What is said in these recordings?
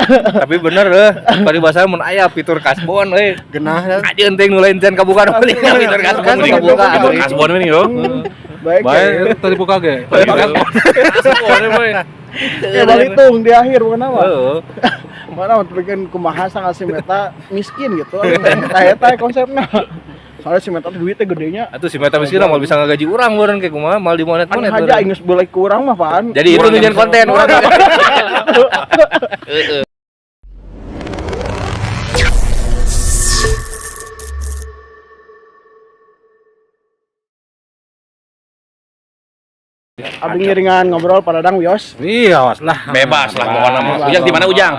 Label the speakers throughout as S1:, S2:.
S1: Tapi bener eh, paribasa mun aya fitur kasbon euy.
S2: Genah ya.
S1: Ajeun teh nu lain can kabuka nu fitur kasbon kabuka.
S3: Fitur kasbon ini yo.
S4: Baik.
S5: Baik, tadi buka ge.
S3: Kasbon we.
S4: Ya balitung di akhir bukan apa.
S1: Heeh.
S4: Mana waktu bikin kumaha sangat si Meta miskin gitu. Eta eta konsepna. Soalnya si Meta tuh duitnya gedenya.
S1: Atuh si Meta miskin mah bisa ngagaji urang meureun kayak kumaha mal dimonet-monet.
S4: Kan aja geus boleh kurang mah pan.
S1: Jadi itu nu konten urang. Heeh.
S4: Abi ngiringan ngobrol pada dang wios.
S5: Iya, awas lah.
S3: Bebas lah pokoknya mah. Ujang di mana Ujang?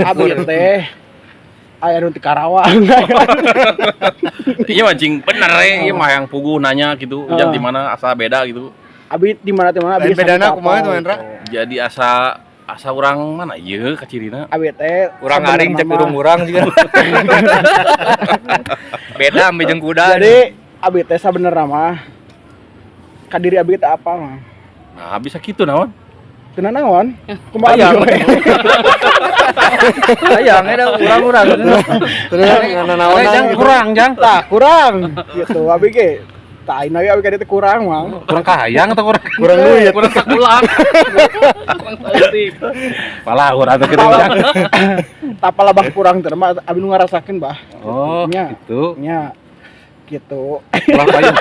S4: Abi teh aya nu di Karawang.
S3: Iya mancing bener eh, ieu mah yang pugu nanya gitu, Ujang di mana asa beda gitu.
S4: Abi di mana abi
S2: Lain bedana kumaha tuh Endra?
S3: Jadi asa asa urang mana ieu kacirina?
S4: Abi teh
S1: Urang aring cek urung urang juga. Beda ambe jeung kuda.
S4: Jadi abi teh sabenerna mah ka diri abi teh apa mah?
S3: Nah, bisa gitu naon?
S4: Teu naon? Kumaha
S1: Hayang.
S4: abi we?
S1: Hayang eta urang-urang.
S2: Terus
S5: Eh, Jang kurang, Jang.
S4: Tah kurang gitu abi ge. Tah ayeuna ge abi ka dieu teh kurang mang.
S5: Kurang kahayang atau kurang
S2: kurang duit.
S3: Kurang sakulang. Kurang saeutik.
S5: Palah urang atuh kitu Jang.
S4: Tah palabah kurang teh mah abi nu ngarasakeun bah.
S5: Oh,
S4: Nya.
S5: gitu.
S4: Nya gitu.
S5: Ulah payun.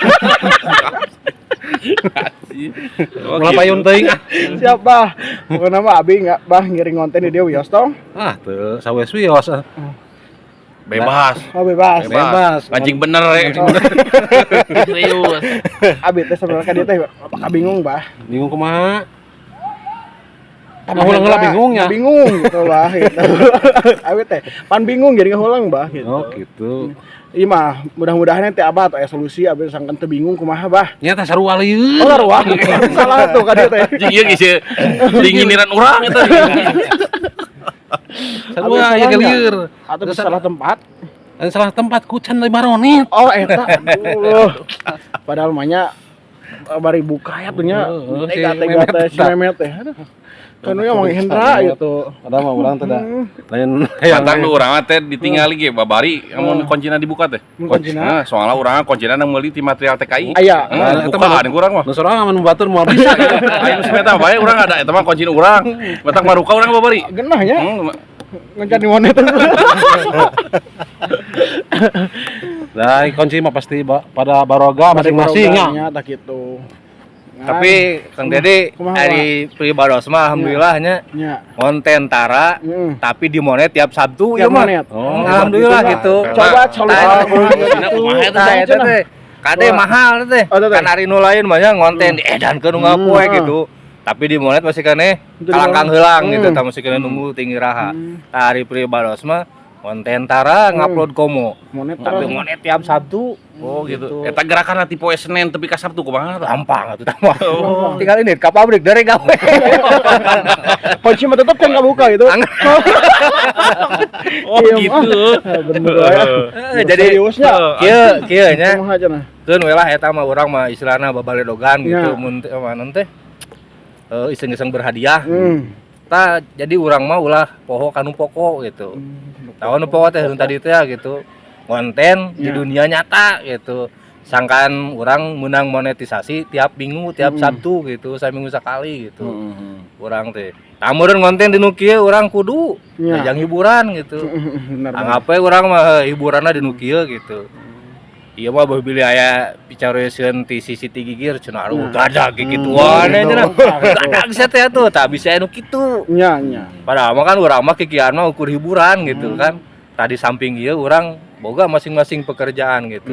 S5: Ulah payun teuing ah.
S4: Siap bah. Pokoknya mah abi nggak bah ngiring konten di dia wios tong.
S5: Ah, teu sawes wios. ah.
S3: Bebas.
S4: Oh bebas.
S5: Bebas.
S3: Mancing bener eh.
S6: Serius.
S4: Abi teh sebenarnya ka dieu teh apakah bingung bah.
S5: Bingung kumaha? Ngahulang heula bingung ya?
S4: Bingung gitu bah gitu. Abi teh pan bingung jadi ngahulang bah gitu.
S5: Oh, gitu.
S4: Iya mah mudah-mudahan nanti abah atau aya solusi abi sangkan teu bingung kumaha bah.
S5: Nya teh sarua lieur.
S4: Oh sarua. Salah tuh ka dieu teh.
S3: Jeung ieu geus dingindiran urang eta.
S5: Sarua ya lieur.
S4: Atau bisa salah tempat.
S5: Salah tempat kucan deui maronit.
S4: Oh eta aduh. Padahal mah nya bari buka ya tuh nya.
S5: Heeh, si
S4: Tega tega
S5: Memet
S4: teh si
S5: tah.
S4: Memet teh. Aduh. Kan nu Mang Hendra gitu.
S5: Padahal mah urang teh da. Lain hayang
S3: Pantang nu urang mah teh ditinggali ge babari amun kuncina dibuka teh.
S4: Mun kuncina?
S3: Nah, soalnya urang kuncina nang meuli ti material TKI.
S4: Aya.
S3: Nah,
S5: Eta mah
S3: bukaan urang mah.
S5: Nu sorangan mun batur moal bisa.
S3: Ayo nu semeta bae urang ada eta mah kuncina urang. Batang maruka urang babari.
S4: Genah nya
S3: Hmm,
S4: ngencan di monet.
S5: Lah kunci mah pasti pada baroga masing-masing nya.
S4: Nya tah kitu.
S1: Tapi Kang Dedi
S4: Kumaha,
S1: ari pribados mah alhamdulillah nya
S4: nya.
S1: konten tara tapi di monet tiap Sabtu
S4: Tiap
S1: ieu mah.
S4: monet.
S5: Oh,
S1: Alhamdulillah gitu.
S4: Coba solusi
S1: Tah,
S3: kuncina kumaha eta
S1: Tah eta teh. Kade mahal teh.
S4: Oh, teh.
S1: Kan ari nu lain mah nya ngonten diedankeun nu ngapoe gitu. Tapi di monet masih keneh kalangkang heulang gitu tah masih keneh nunggu tinggi raha. Tah ari pribados mah konten tara ngupload komo.
S4: Monet
S1: Tapi
S4: terus.
S1: monet tiap Sabtu.
S3: Oh gitu. Eta gerakan tipe Senin tepi ka Sabtu kumaha tah?
S1: Gampang atuh tah mah. Tinggal ini ke pabrik dari gawe.
S4: Kunci mah tetep kan nggak buka gitu.
S3: Oh
S4: Iya,
S3: gitu.
S4: Bener ya.
S1: Jadi
S4: seriusnya.
S1: kieu kieu nya.
S4: Kumaha cenah?
S1: Keun we lah eta mah urang mah istilahna babaledogan gitu
S4: Ya.
S1: mun teh mah teh iseng-iseng berhadiah.
S4: Hmm.
S1: Tah jadi urang mah ulah poho kanu pokok gitu. Tahu nu pokok teh nu tadi teh gitu. Konten di
S4: Ya.
S1: dunia nyata gitu. Sangkan urang menang monetisasi tiap minggu, tiap Sabtu gitu, saminggu sekali gitu. Urang teh. Tah meureun konten di nu kieu urang kudu
S4: Ya.
S1: jang hiburan gitu.
S4: Bener.
S1: Anggap we urang mah hiburanna di nu kieu gitu. Iya mah beuh bilih aya picareusieun ti sisi ti gigir cenah aduh gadag kikituan
S4: Hmm.
S1: cenah. Gadag sia teh atuh tah bisa anu kitu.
S4: Nya nya.
S1: Padahal mah kan urang mah kikian mah ukur hiburan gitu kan. Tadi samping ieu urang boga masing-masing pekerjaan gitu.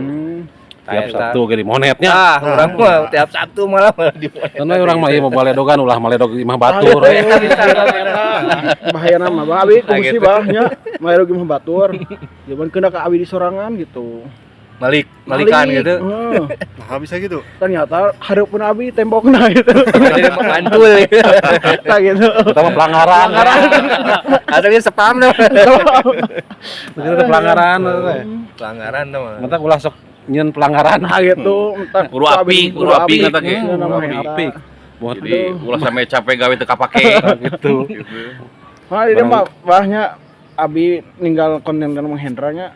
S1: Tah,
S5: Tiap
S1: eta.
S5: Sabtu ge di monetnya.
S1: Ah, urang mah tiap Sabtu malah di monet.
S5: Kan we urang mah ieu mah baledogan ulah maledog imah batur.
S1: Eta bisa.
S4: Bahaya nama bah abi
S1: Nah,
S4: kungsi
S1: gitu.
S4: bah nya. Mah mah batur. Jaman kena ka abi di sorangan gitu.
S1: Malik, malikan
S4: Malik,
S1: gitu.
S4: heeh.
S2: Nah, bisa gitu.
S4: Ternyata hareupeun abi tembokna gitu.
S1: Jadi mantul.
S4: Tah gitu.
S5: Pertama pelanggaran.
S1: Atau dia spam dah.
S5: Itu pelanggaran teh.
S1: Pelanggaran dah mah.
S5: Mata ulah sok nyeun pelanggaran.
S4: Nah gitu, entar
S3: Kudu apik, kudu apik eta ge.
S4: Kudu
S5: Kudu
S4: apik.
S5: apik. Buat
S3: Jadi ulah sampe capek gawe teu kapake.
S5: gitu.
S3: Gitu.
S4: Nah, dia mah bahnya abi ninggal konten kan Mang Hendra nya.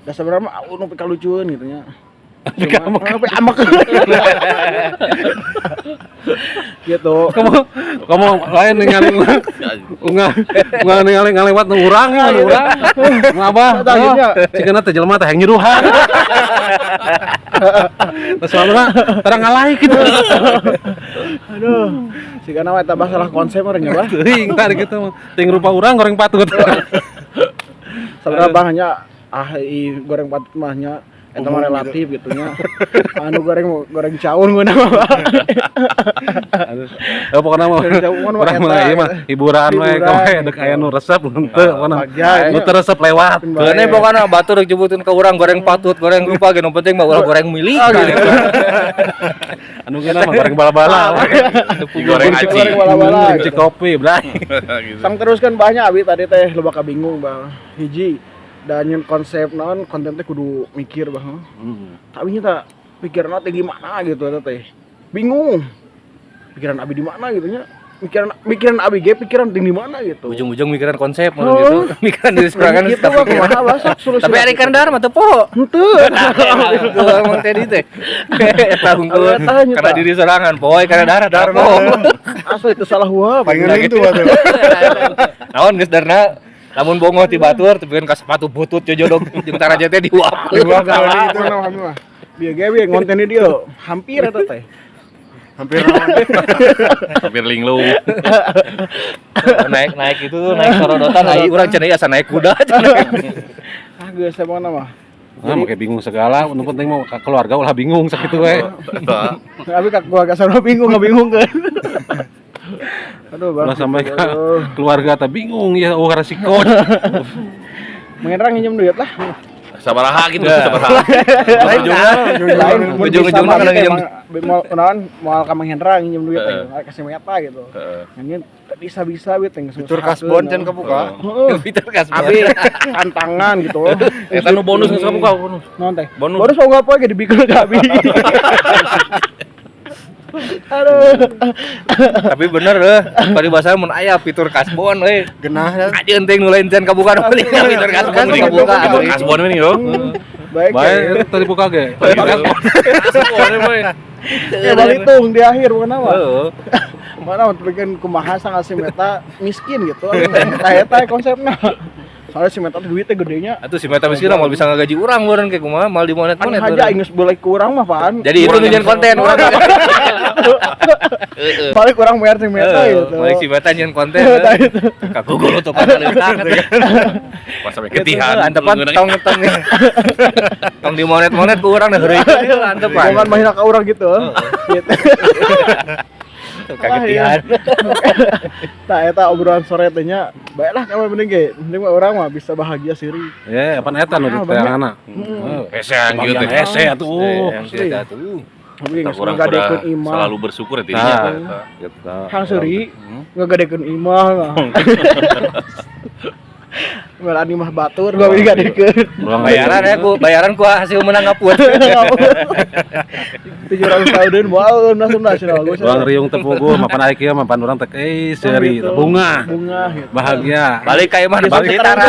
S4: Da sebenarnya mah nu pikalucueun gitu nya. Cuma amek. Gitu.
S5: Kamu lain ningali unggah unggah ningali ngalewat nu urang ya, nu urang. Nu abah.
S4: Tah, gitu nya.
S5: Cikeuna teh jelema teh hayang nyeruhan. Terus soalna tara ngalaik gitu.
S4: Aduh. Sigana mah eta bah salah konsep urang nya bah.
S5: Teuing tah gitu mah. Ting rupa urang goreng patut.
S4: Sebenarnya bah nya ah i goreng patut mah nya eta mah relatif gitu nya. Anu goreng goreng caun guna mah.
S5: Aduh. Ya pokokna mah
S4: Goreng caun mah
S5: urang mah
S4: eta.
S5: ieu mah hiburan we
S4: Hiburan.
S5: kawe dek aya nu resep henteu pokona.
S4: Bagja,
S5: Nu teu resep lewat.
S1: Keune pokona batur rek jebutkeun ka urang goreng patut, goreng rupa ge nu penting mah ulah goreng milik. Gitu.
S5: Anu geuna mah goreng bala-bala.
S3: Digoreng aci.
S4: Goreng bala-bala.
S5: Cik kopi, bray.
S3: Gitu.
S4: Sang terus kan banyak abi tadi teh loba kabingung bang. Hiji dan nyen konsep naon konten teh kudu mikir bang. Tapi nya tak pikiran teh gimana gitu eta teh. Bingung. Pikiran abi di mana gitu nya. Mikiran abi ge pikiran ting di mana gitu.
S1: Ujung-ujung mikiran konsep mun
S4: Oh.
S1: gitu. Mikiran diri sorangan
S4: gitu
S1: tapi
S4: mah kumaha bah sok solusi.
S1: Tapi ari kan dahar mah teu poho.
S4: Henteu.
S1: Itu emang tadi teh. Eta unggul.
S4: Eta nya,
S1: Karena
S4: tah.
S1: diri sorangan poe karena darah darah poho.
S4: Asli itu salah huap.
S2: Paling ngeri itu batu.
S1: Naon geus darna lamun bongoh ti batur tepikeun ka sepatu butut jojodog jeung taraja teh diuap.
S2: Diuap kali
S4: Itu nama kami mah. Bieu ge bieu ngonten di dieu hampir eta teh.
S2: Hampir rawan.
S3: Hampir linglung.
S1: Naik-naik itu tuh naik sorodotan ai urang cenah ieu asa naik kuda cenah.
S4: Ah geus emang nama.
S5: Nah, make bingung segala, nu penting mah ka keluarga ulah bingung sakitu we.
S4: Tapi kak keluarga sarua bingung nggak kan. Aduh, Bang.
S5: Ulah sampai ka keluarga teh bingung ya oh resiko.
S4: Mengerang nginjem duit lah.
S3: Sabaraha gitu, sabaraha.
S4: Lain mun bisa
S1: Ujung-ujungna
S4: mah
S1: kana
S4: teh
S1: nginjem.
S4: Mau naon moal ka Mang Hendra nginjem duit teh,
S3: Heeh.
S4: kasih meta gitu.
S3: Heeh.
S4: Nginjem teu bisa-bisa duit teh geus
S2: Fitur kasbon can kebuka.
S4: Heeh.
S1: Fitur kasbon.
S4: Abi tantangan gitu.
S3: Eta nu bonus geus kabuka bonus.
S4: Naon teh?
S3: Bonus.
S4: Bonus mau ngapa ge dibikeun ka abi. Aduh.
S1: Tapi bener euy, paribasa mun aya fitur kasbon euy.
S2: Genah ya.
S1: Ajeun teh nu lain can kabuka nu penting fitur kasbon
S4: Kasbon
S1: kabuka.
S3: Fitur kasbon ini yo.
S4: Baik.
S5: Bae tadi buka ge.
S3: Kasbon we.
S4: Ya balitung di akhir bukan apa.
S1: Heeh.
S4: Mana bikin kumaha sangat si meta miskin gitu. Eta eta konsepna. Soalnya si meta duitnya gedenya.
S1: Atuh si meta miskin mah moal bisa ngagaji urang meureun kayak kumaha moal
S4: Kan
S1: dimonet-monet.
S4: aja ingus boleh kurang mah pan.
S1: Jadi itu nunjukin konten urang.
S4: Paling kurang bayar si meta gitu.
S1: Balik si meta nyeun konten. Ka Google tuh konten leutang.
S3: Pas sampai ketihan.
S1: Antepan tong tong. Tong dimonet-monet ku urang dah heureuy antepan.
S4: Bukan mahina ka urang gitu. Gitu.
S1: Kagetihan.
S4: Tah eta obrolan sore teh nya. Baiklah kamu mending ge. Mending mah urang mah bisa bahagia siri.
S5: Ya, pan eta nu
S4: Ah,
S5: diteanganna.
S3: Hese gitu teh.
S5: Hese atuh.
S1: Yang tidak tuh.
S4: Tapi geus
S3: Urang
S4: ngagadekeun imah.
S3: selalu bersyukur ya tidinya.
S5: Nah. Gitu.
S4: Hang seuri ngagadekeun imah lah. Melaan imah batur gua beli gadekeun.
S5: Ruang
S1: Bayaran ya ku, bayaran ku hasil menang ngaput.
S4: 700 tahun moal langsung nasional gua.
S5: Ruang riung tepugu, mapan aya kieu mapan urang teh euy seuri
S4: Gitu.
S5: bunga.
S4: Bunga gitu.
S5: Bahagia.
S1: Balik ka imah balik tara.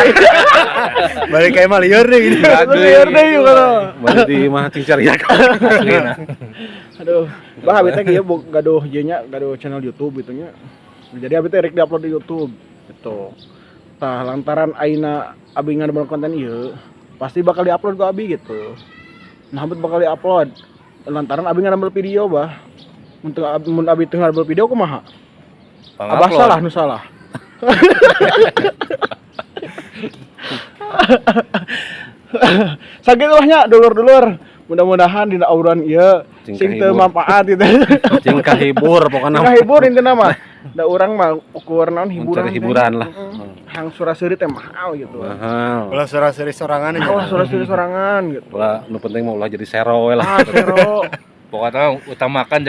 S2: Balik kayak mah lieur deh gitu.
S4: Lieur deui kalau.
S5: Balik di imah cing cariak.
S4: Aduh, bah abi teh ieu gaduh ieu nya, gaduh channel YouTube gitu nya. Jadi abi teh rek diupload di YouTube gitu. Tah lantaran ayeuna abi ngadamel konten ieu, pasti bakal diupload ku abi gitu. Nah, bet bakal diupload. Lantaran abi ngadamel video bah. Mun teu abi mun abi teu ngadamel video kumaha? Abah salah nu salah. Sakitu nya dulur-dulur. Mudah-mudahan dina obrolan ieu
S5: Cing
S4: sing teu
S5: kahibur.
S4: manfaat gitu.
S5: Cing kahibur pokona.
S4: Kahibur intina mah. Da urang mah ukur naon hiburan.
S5: Mencari hiburan lah.
S4: Hang sura-seuri teh mahal gitu.
S5: Mahal.
S2: Ulah sura-suri sorangan aja.
S4: Ulah sura-seuri sorangan gitu.
S5: Ulah nu penting mah ulah jadi sero we lah.
S4: Ah, sero.
S1: Pokoknya utamakan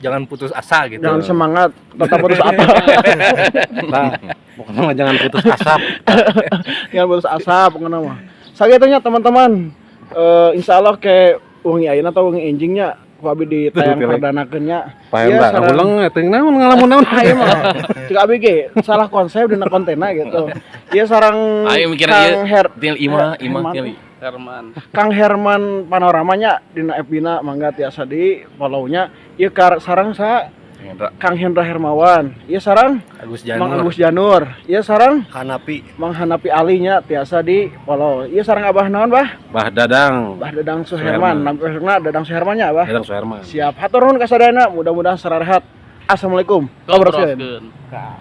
S1: jangan putus asa gitu.
S4: Jangan semangat, tetap putus asa.
S5: Nah, pokoknya mah jangan putus asap.
S4: Jangan putus asa pokoknya mah. Sakitu nya teman-teman. Insya Allah kayak wengi ayeuna atau wengi enjingnya Ku abi ditayang
S5: Tuh,
S4: perdanakeun nya.
S5: Pak Hendra, ulang teh naon ngalamun naon.
S4: Ah, ieu mah. Cek abi ge salah konsep dina kontenna gitu. Ieu sareng
S3: Ayo mikir
S4: Kang
S3: ieu.
S4: Her
S3: Tinggal imah, imah
S4: Herman.
S3: tinggal.
S6: Herman.
S4: Kang Herman Panoramanya dina FB-na, mangga tiasa di follow-nya. Ieu kar sareng sa
S3: Hendra.
S4: Kang Hendra Hermawan. Ieu sareng
S1: Agus
S4: Mang
S1: Janur.
S4: Agus Janur. Ieu sareng
S2: Hanapi.
S4: Mang Hanapi Ali nya tiasa di follow. Ieu sareng Abah naon, Bah?
S5: Bah Dadang.
S4: Bah Dadang Suherman. Namanya Dadang Suherman nya, Abah.
S5: Dadang Suherman.
S4: Siap. Hatur nuhun kasadayana, mudah-mudahan sararehat. Assalamualaikum. Ngobrolkeun.
S6: Ngobrolkeun.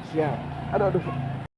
S4: Siap. Aduh aduh.